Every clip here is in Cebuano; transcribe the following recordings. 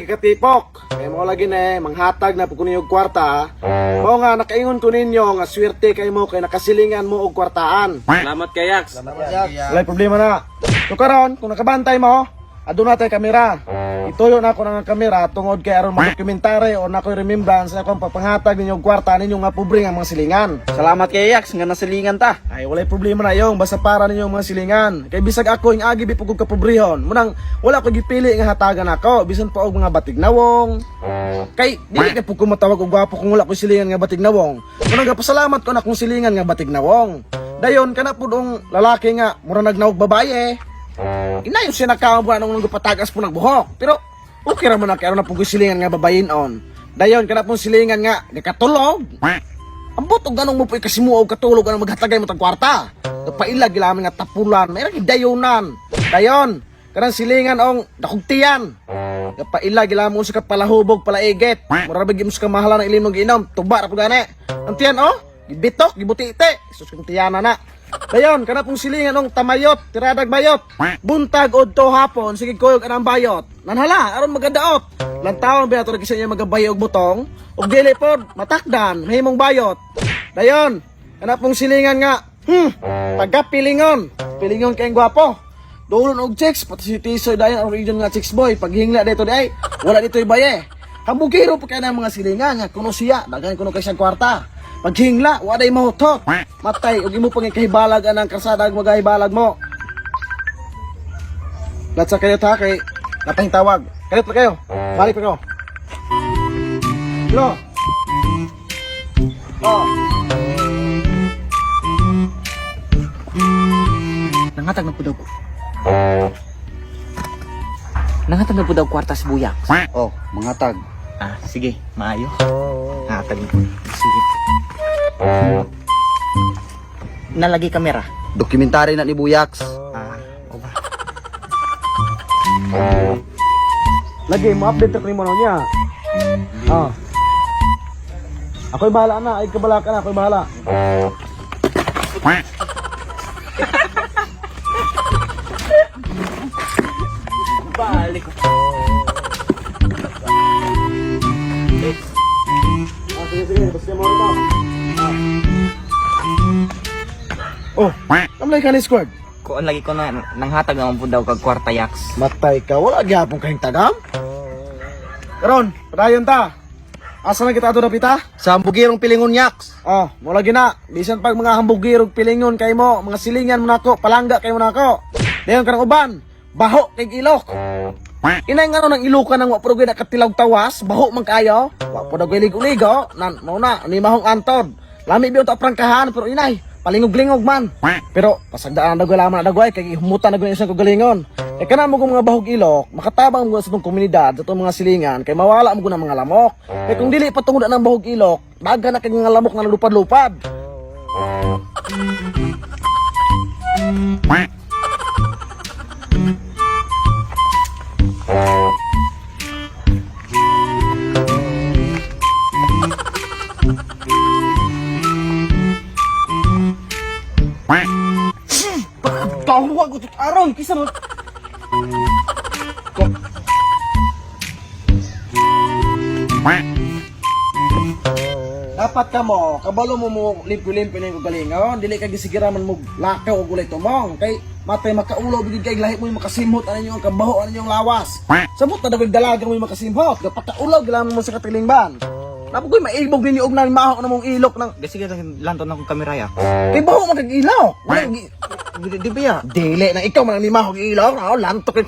katipok. Kay mo lagi na eh, manghatag na pud ko ninyo og kwarta. Mao nga nakaingon ko ninyo nga swerte kay mo kay nakasilingan mo og kwartaan. Salamat kay Yaks. Walay problema na. So karon, kung nakabantay mo, aduna tay kamera. Ituyo na ako ng kamera tungod kay aron madokumentary o na ako'y remembrance na akong papanghatag ninyo og kwarta ninyo nga pobre nga mga silingan. Salamat kay Yaks nga nasilingan ta. Ay, walay problema na yung basta para ninyo ang mga silingan. Kay bisag ako yung agi bipugog kapobrehon. Munang wala ko gipili nga hatagan ako bisan pa og mga batig nawong. Kay dili kay pug ko matawag og gwapo kung wala ko silingan nga batig nawong. Munang gapasalamat ko na kung silingan nga batig nawong. Dayon kana pud ong lalaki nga mura nagnawog babaye. Inayon siya nakaw nung nagpatagas po ng buhok. Pero okay ra man na kay aron na pug ko silingan nga babayin on. Dayon kana pong silingan nga nakatulog. Ambot og ganong mo po ikasimuo og katulog anong maghatagay mo tag kwarta. Napailag gila nga tapulan, may ra dayonan. Dayon, kanang silingan ong dakugtiyan. Napailag gila mo sa kapalahubog palaigit. Mura ba gyud mo sa kamahalan ng ilimong giinom, tuba ra pud gani. Ang tiyan oh, gibitok, gibutite. Sus kung tiyana na. Dayon, kana pong silingan ong tamayot, tiradag bayot. Buntag od to hapon, sige kuyog anang bayot. Nanhala, aron magadaot. Lantawon ba nato kasi niya magabayo og butong? Og dili pod, matakdan, mahimong bayot. Dayon, kana pong silingan nga. Taga pilingon. Pilingon kayong gwapo. Dulon og chicks, pati si Tisoy dayon ang region nga chicks boy. Paghingla dito di ay, wala dito ibaye. Hambugiro pa kay ng mga silingan nga kuno siya, daghan kuno kay siyang kwarta. Paghingla, wa day mahutot. Matay og imo pang ikahibalag anang karsada ug magahibalag mo. Latsa kayo ta kay natahing tawag. Kalit pa kayo. Balik pa kayo. Lo. Oh. Nangatag na pud daw. Nangatag na pud daw kwarta si Buyak. Oh, mangatag. Ah, sige, maayo. Hatag na pud. Sige. Nalagi kamera. Dokumentary na ni Buyaks. Ah, o ba? Lagi mo update ko nimo niya. Ah. Ako'y bahala na, ay kabala ka na, ako'y bahala. Balik. Ah, sige, sige, basta mo rito. Ah. Oh, kamlay ka ni squad. Kuon lagi ko na nanghatag naman pud daw kag kwarta, Yaks. Matay ka, wala gyapon kahing tagam. Karon, padayon ta. Asa na kita ato dapita? Sa hambugirong pilingon Yaks. Oh, mula gina. Bisan pag mga hambugirog pilingon kay mo, mga silingan mo nako, palangga kay mo nako. Dayon kanang uban, baho kay ilok. Inay nga nang ilukan ng wa pero gyud katilaw tawas, baho man kayo. Wa po daw ligo-ligo, nan mao na ni mahong antod. Lami biyon ta prangkahan pero inay, palingog-lingog man. Pero pasagdaan na daw laman na daw kay humutan na gyud isang kagalingon. E kana mo kung mga bahog ilok, makatabang mo sa itong komunidad, sa itong mga silingan, kay mawala mo ng mga lamok. Kay kung dili pa tungod na ng bahog ilok, daga na kay mga lamok nga lupad-lupad. Tawag ko aron kisa mo. Dapat ka mo, kabalo mo mo limpyo-limpyo na yung kagalingon, dili ka gisigiraman mo lakaw o gulay tumong, kay matay makaulaw bigid kay lahi mo yung makasimhot, ano yung kabaho, ano yung lawas. Samot na dagog dalaga mo yung makasimhot, kapakaulaw gilaman mo sa katilingban. Napugoy maibog ninyo og nang maho na mong ilok ng Sige lanton akong kamera, Yaks. kay baho man kag ilaw. Wala Di ba ya? Dili na ikaw man ang nimaho og ilaw, na lantok kay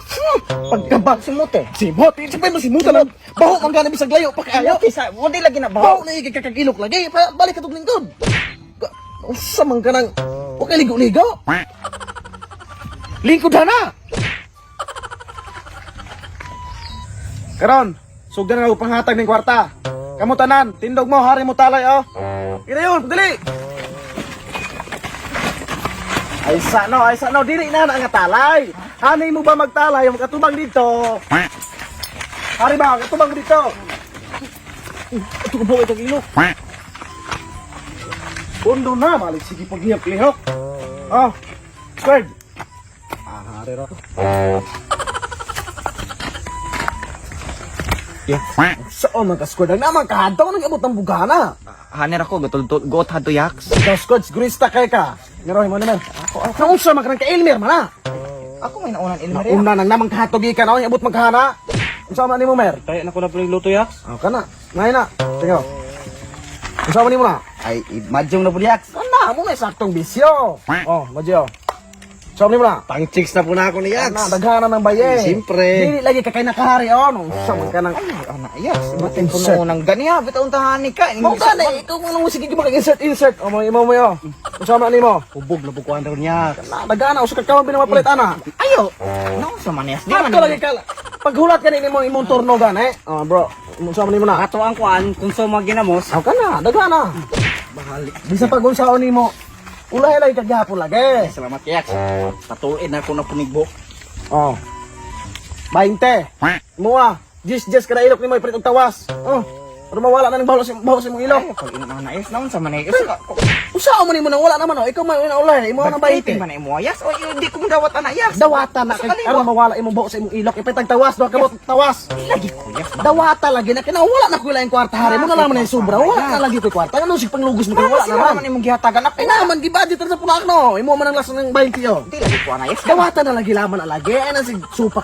pagkabag Simot eh. simhot, sabay mo simutan na baho man gani bisag layo pa kaayo. Kisa, mo di lagi na Baho baho. na ikay kakagilok lagi. Pa, balik ka lingkod. Usa man ka nang... Okay, ligo-ligo. Lingkod na! Karon, sugdan na ako panghatag ng kwarta. Kamu tanan, tindog mo, hari mo talay, oh. Ina yun, dali! Ay sa no, dili na na ang talay. Hanay mo ba magtalay, makatubang dito. Hari ba, katubang dito. Ito ko buhay itong ilok. Pundo na, balik sige paghihap lihok. Oh, squared. Ah, hari ra to. Yaks. Saan man ka, squad? Ang naman kahadto nang abot ang bugana. Haner ako, gotol got hadto, Yaks. Ikaw, squad, sigurista kay ka. Ngero mo naman. Ako ako. Naunsa man ka nang ka-Elmer man ha? Ako may naunan Elmer, Yaks. Nauna nang namang kahadto gikan ako abot magkahana. Unsa man nimo, Mer? Kaya na ko na pala yung luto, Yaks. Oh, kana. Ngay na. Tingaw. Unsa man nimo na? Ay, madyong na po, Yaks. Kana mo na saktong bisyo. Oh, madyo. Unsa man nimo na? Pang chicks na po na ako ni Kana daghana ng baye. Siyempre. Dili lagi ka kay nakahari oh. No, unsa man ka nang Ay, ana, Yaks. Batin ko Insert. noon ang ganiya, bitaw untahan ni ka. Mao ka na ikaw mo nang sige mag insert insert. Oh, mo imo mo yo. Unsa man nimo? Hubog na po ko ron, Yaks. Na dagana usa ka kawan pinamapalit ana. Ayo. Naunsa man, Yaks? Di man. Ato lagi ka. Paghulat ka ni nimo imong turno gani. Oh, bro. Unsa man nimo na? Ato ang kuan, kung sa mga ginamos. Aw ka na, dagana. Bahali. Bisa pag unsaon nimo. Ulahi lagi kagihapon lagi. Salamat, Yaks. Patuin na ako na punigbo. Oh. 20. Mua. Jis jis kada ilok nimo ipalit og tawas. Oh. Pero mawala na ning baho sa imong ilok. Ayo, pag ina na, Yaks. Naunsa man, Yaks? Unsaon man nimo nang wala naman oh. Ikaw man una ulahi, imo na 20 20. man imo, Yaks. O, di ko dawat ana, Yaks. Dawata na Sa kay kaliwa. aron mawala imong baho sa imong ilok ipalit og tawas, duha ka buot tawas. Lagi ko, Yaks. Dawata lagi na kina wala na ko ilaing kwarta hari mo na lang man yung sobra wala na lagi ko kwarta ano sig panglugos mo kay wala Wala na man naman imong gihatagan ako. ay naman gibudget ra sa punak no imo man ang lasa ng 20 oh. Di lagi ko ana, Yaks. Dawata na lagi laman na lagi ay na sig supak.